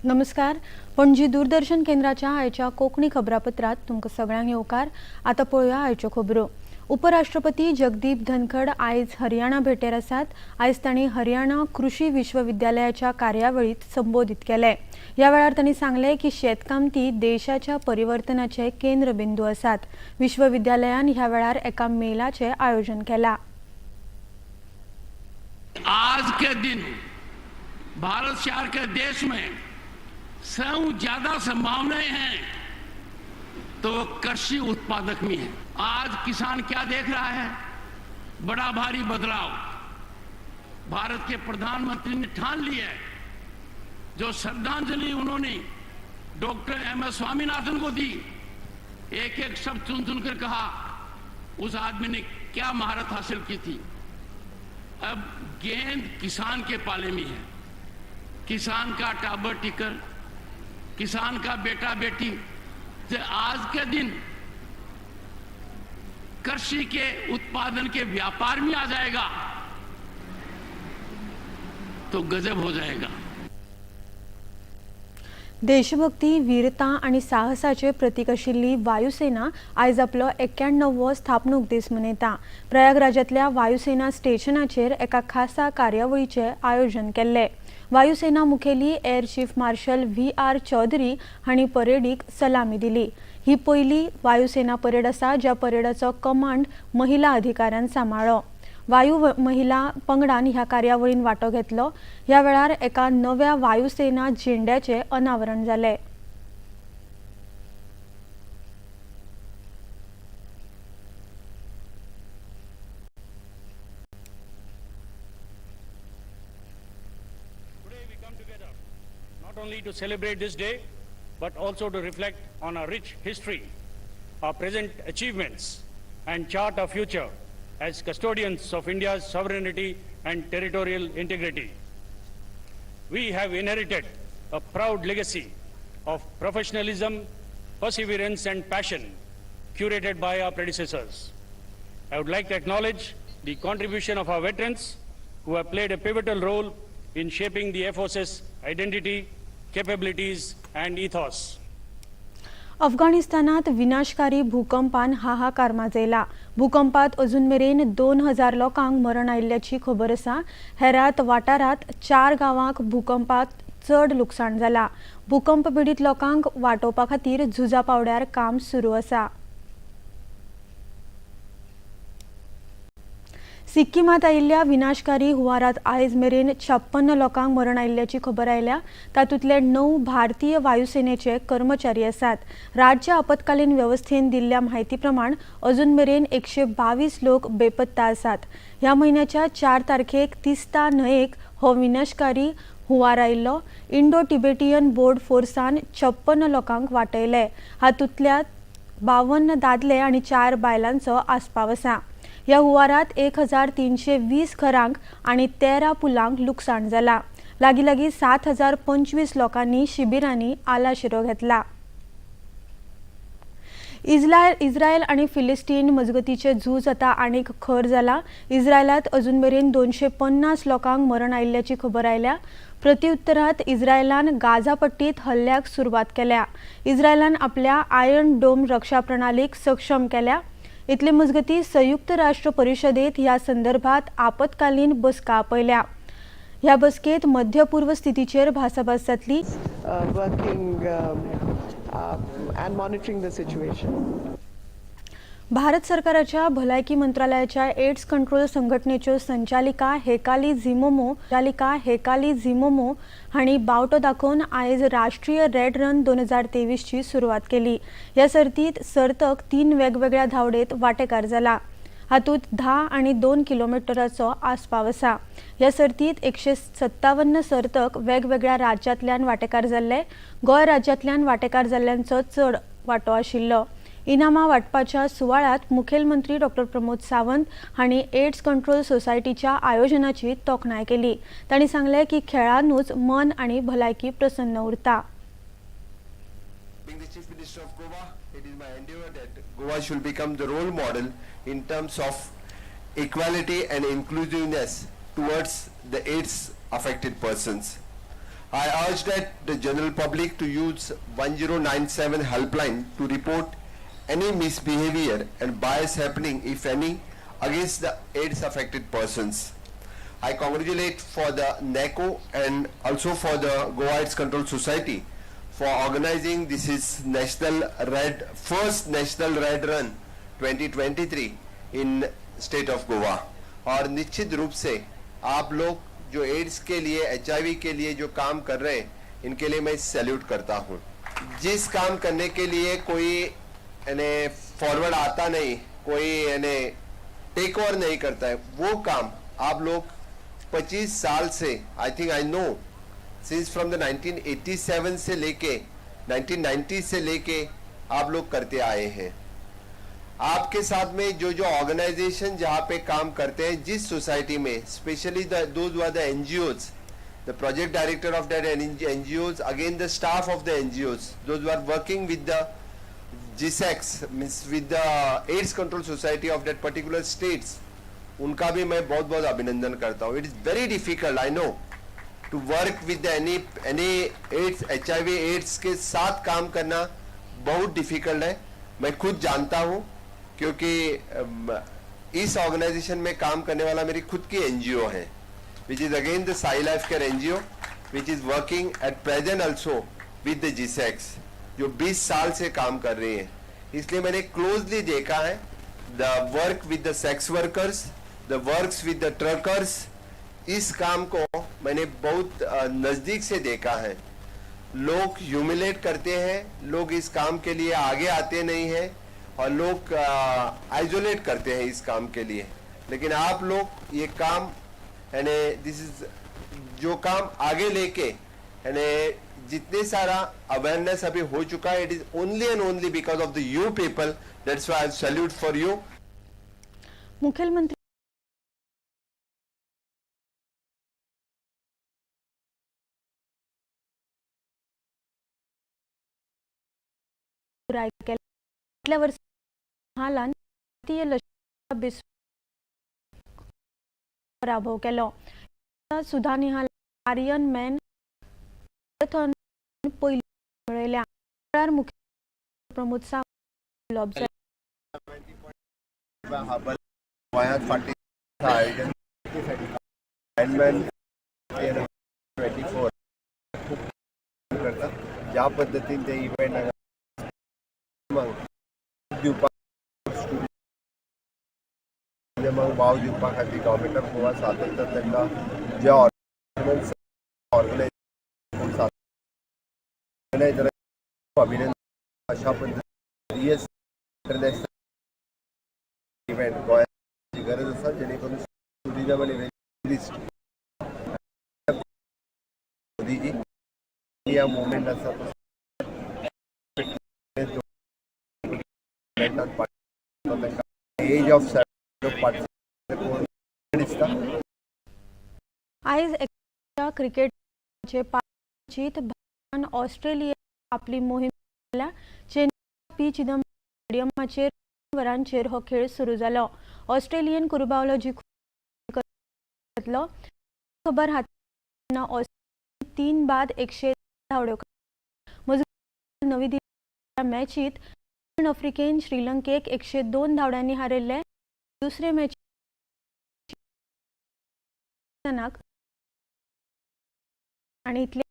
नमस्कार, पणजी दूरदर्शन केंद्राच्या आयच्या कोंकणी खबरापत्रात तुमकां सगळ्यांक येवकार. आतां पळोवया आयच्यो खबरो. उपराष्ट्रपती जगदीप धनखड आयज हरियाणा भेटेर आसात. आयज तांणी हरियाणा कृषी विश्वविद्यालयाच्या कार्यावळीत संबोधीत केले. ह्या वेळार तांणी सांगलें की शेतकामती देशाच्या परिवर्तनाचे केंद्रबिंदू आसात. विश्वविद्यालयान ह्या वेळार एका मेलाचें आयोजन केलां. आज के दिन भारत शहर के देश में सब ज्यादा संभावनाएं हैं तो वो कृषि उत्पादक में है. आज किसान क्या देख रहा है? बड़ा भारी बदलाव भारत के प्रधानमंत्री ने ठान लिया है. जो श्रद्धांजलि उन्होंने डॉक्टर एम एस स्वामीनाथन को दी, एक एक शब्द चुन चुन कर कहा, उस आदमी ने क्या महारत हासिल की थी. अब गेंद किसान के पाले में है. किसान का टाबर टिकर, किसान का बेटा बेटी, जो आज के दिन कृषि के उत्पादन के व्यापार में आ जाएगा तो गजब हो जाएगा. देशभक्ती, वीरता आनी साहसाचे प्रतीक आशिल्ली वायुसेना आयज आपलो 91वो स्थापणूक दीस मनयता. प्रयागराजांतल्या वायुसेना स्टेशनाचेर एका खासा कार्यावळीचें आयोजन केल्लें. वायुसेना मुखेली air chief marshal V R Chaudhari हांणी परेडीक सलामी दिली. ही पयली वायुसेना परेड आसा, ज्या परेडाचो कमांड महिला अधिकाऱ्यान सांबाळ्ळो. वायू महिला पंगडान ह्या कार्यावळीन वांटो घेतलो. ह्या वेळार एका नव्या वायुसेना झेंड्याचें अनावरण जालें. Today we come together not only to celebrate this day, but also to reflect on our rich history, our present achievements, and chart our future as custodians of India's sovereignty and territorial integrity. We have inherited a proud legacy of professionalism, perseverance, and passion curated by our predecessors. I would like to acknowledge the contribution of our veterans who have played a pivotal role in shaping the Air Force's identity, capabilities, and ethos. अफगाणिस्तानात विनाशकारी भूकंपान हाहाकार माजयला. भूकंपात अजून मेरेन 2000 लोकांक मरण आयिल्ल्याची खबर आसा. हेरात वाठारांत चार गांवांक भूकंपात चड लुकसाण जाला. भूकंप पिडीत लोकांक वाटोवपा खातीर झुजा पावड्यार काम सुरू आसा. सिक्कीमात आयिल्ल्या विनाशकारी हुंवारात आयज मेरेन 56 लोकांक मरण आयिल्ल्याची खबर आयल्या. तातूंतले 9 भारतीय वायुसेनेचे कर्मचारी आसात. राज्य आपत्कालीन वेवस्थेन दिल्ल्या म्हायती प्रमाण अजून मेरेन 122 लोक बेपत्ता आसात. ह्या म्हयन्याच्या 4 तारखेक तिस्ता न्हंयेक हो विनाशकारी हुंवार आयिल्लो. इंडो टिबेटियन बोर्ड फोर्सान 56 लोकांक वाटयले. हातूंतल्या 52 दादले आनी 4 बायलांचो आस्पाव आसा. ह्या हुंवारात 1320 घरांक आनी 13 पुलांक लुकसाण जाला. लागीं लागीं 7025 लोकांनी शिबिरांनी आलाशिरो घेतला. इस्रायल आनी फिलिस्तीन मजगतीचें झूज आतां आनीक खर जाला. इस्रायलांत अजून मेरेन 250 लोकांक मरण आयिल्ल्याची खबर आयल्या. प्रत्युत्तरांत इस्रायलान गाझा पट्टीत हल्ल्याक सुरवात केल्या. इस्रायलान आपल्या आयर्न डोम रक्षा प्रणालीक सक्षम केल्या. इतले मजगती संयुक्त राष्ट्र परिशदेत ह्या संदर्भात आपत्कालीन बसका आपयल्या. ह्या बसकेत मध्यपूर्व स्थितीचेर भासाभास जातली. Working and monitoring the situation. Bharat सरकाराच्या भलायकी मंत्रालयाच्या एड्स कंट्रोल संघटनेच्यो संचालिका हेकाली झिमोमो चालिका हेकाली झिमोमो हांणी बावटो दाखोवन आयज राष्ट्रीय रेड रन 2023ची सुरवात केली. ह्या सर्तीत सर्तक 3 वेगवेगळ्या धांवडेत वांटेकार जाला. हातूंत 10 आनी 2 किलोमिटराचो आस्पाव आसा. ह्या सर्तीत 157 सर्तक वेगवेगळ्या राज्यांतल्यान वांटेकार जाल्ले. गोंय राज्यांतल्यान वांटेकार जाल्ल्यांचो चड वांटो आशिल्लो. इनामां वांटपाच्या सुवाळ्यांत मुखेलमंत्री डॉक्टर प्रमोद सावंत हांणी एड्स कंट्रोल सोसायटीच्या आयोजनाची तोखणाय केली. तांणी सांगलें की खेळानूच मन आनी भलायकी प्रसन्न उरता. Being the Chief Minister of Goa, it is my endeavor that Goa should become the role model in terms of equality and inclusiveness towards the AIDS affected persons. I urge that the general public to use 1097 helpline to report any misbehavior and bias happening, if any, against the AIDS affected persons. I congratulate for the NACO and also for the Goa AIDS Control Society for organizing this is National Red, first National Red Run 2023 in state of Goa. और निश्चित रूप से आप लोग जो AIDS K लिए, HIV K लिए जो काम कर रहे हैं, इनके लिए मैं सैल्यूट करता हूं। जिस काम करने के लिए कोई यानी फॉरवर्ड आता नहीं, कोई यानी टेक ओवर नहीं करता है, वो काम आप लोग 25 साल से, I think I know since from the 1987 से लेके 1990 से लेके आप लोग करते आए हैं। आपके साथ में जो जो ऑर्गेनाइजेशन जहाँ पे काम करते हैं, जिस सोसाइटी में, specially those who are the NGOs, the project director of that NGOs, again the staff of the NGOs, those who are working with the GISEX, means with the AIDS Control Society of that particular states, उनका भी मैं बहुत बहुत अभिनंदन करता हूँ। It is very difficult, I know, to work with any any AIDS, HIV AIDS K साथ काम करना बहुत डिफिकल्ट है। मैं खुद जानता हूँ, क्योंकि इस ऑर्गेनाइजेशन में काम करने वाला मेरी खुद की एनजीओ है, which is again the Sai Life Care NGO, which is working at present also with the GISEX, जो 20 साल से काम कर रही है। इसलिए मैंने क्लोजली देखा है the work with the sex workers, the works with the truckers. इस काम को मैंने बहुत नज़दीक से देखा है। लोग ह्यूमिलेट करते हैं, लोग इस काम के लिए आगे आते नहीं हैं और लोग आइसोलेट करते हैं इस काम के लिए। लेकिन आप लोग ये काम यानी this is जो काम आगे लेके यानी जितने सारा अवेयरनेस अभी हो चुका है, it is only and only because of the you people. That's why I salute for you. मुखेलमंत्री पुराय केल्या. फाटल्या वर्सा हालान भारतीय लष्करा पराभव केलो. सुधा निहाल आर्यन मॅन मॅरेथॉन पयली मेळयल्या. वेळार मुखेल प्रमोद सावंत उलोवप जालें. गोंयांत फाटीं आयोजन आयर्नमॅन 24 खूब करता, ज्या पद्दतीन ते इव्हेंट दिवपाक टुरिजमाक वाव दिवपा खातीर गव्हर्मेंट ऑफ गोवा सातत्यान तांकां जे ऑर्गनायज ऑर्गनायजर अभिनंदन. अशा पद्दतीन इंटरनॅशनल इव्हेंट गोंयाची गरज आसा, जेणे करून टुरिजम आनी टुरिस्ट मोदीजी इंडिया मुवमेंट आसा तो एज ऑफ पार्टिसिपेट दिसता. आयज एका क्रिकेटाचे मॅचीत भारतान ऑस्ट्रेलिया आपली मोहीम केल्या. चेन्नय पी चिदंबरम स्टेडियमाचेर 3 वरांचेर हो खेळ सुरू जालो. ऑस्ट्रेलियेन कुरुबावलो जिखून घेतलो. खबर हाताळ्ळी ऑस्ट्रेलियेन 3 बाद 100 धांवड्यो. मजगतीं, नवी दिल्ली मॅचीत दक्षिण आफ्रिकेन श्रीलंकेक 102 धांवड्यांनी हारयल्ले. दुसरे मॅचीत आनी इतले.